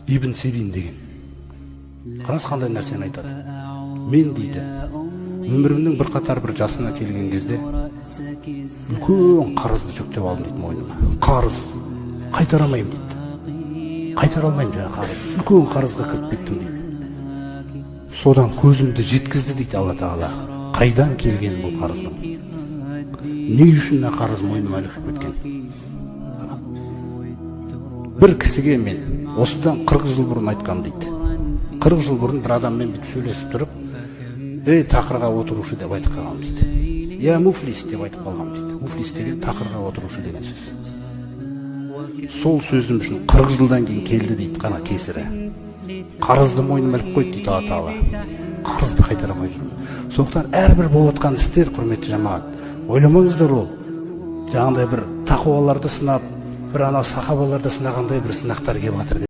Ибн Сирин деген. Қараңыз, қандай нәрсені айтады. Мен дейді, өмірімнің бірқатар бір жасына келген кезде үлкен қарызды жүктеп алдым дейді мойныма. Қарыз қайтара алмаймын дейді. Қайтара алмаймын жаңағы қарыз. Үлкен қарызға кіріп кеттім дейді. Содан көзімді жеткізді дейді Алла Тағала. Қайдан келген бұл қарыздың? Не үшін мына қарыз мойныма ілігіп кеткен? Бір кісіге мен осыдан 40 жыл бұрын айтқам дейді. 40 жыл бұрын бір адаммен бүйтіп сөйлесіп тұрып, ей, тақырға отырушы деп айтып қалғам дейді. Я муфлис деп айтып қалғам дейді. Муфлис деген тақырға отырушы деген сөз. Сол сөзім үшін 40 жылдан кейін келді дейді қана кесірі. Қарызды мойныма іліп қойды дейді Алла Тағала. Қарызды қайтара алмай жүрмін. Сондықтан әрбір болып жатқан істер, құрметті жамағат, ойламаңыздар ол жаңағындай бір тақуаларды сынап, бір ана сахабаларды сынағандай бір сынақтар келіп жатыр деп.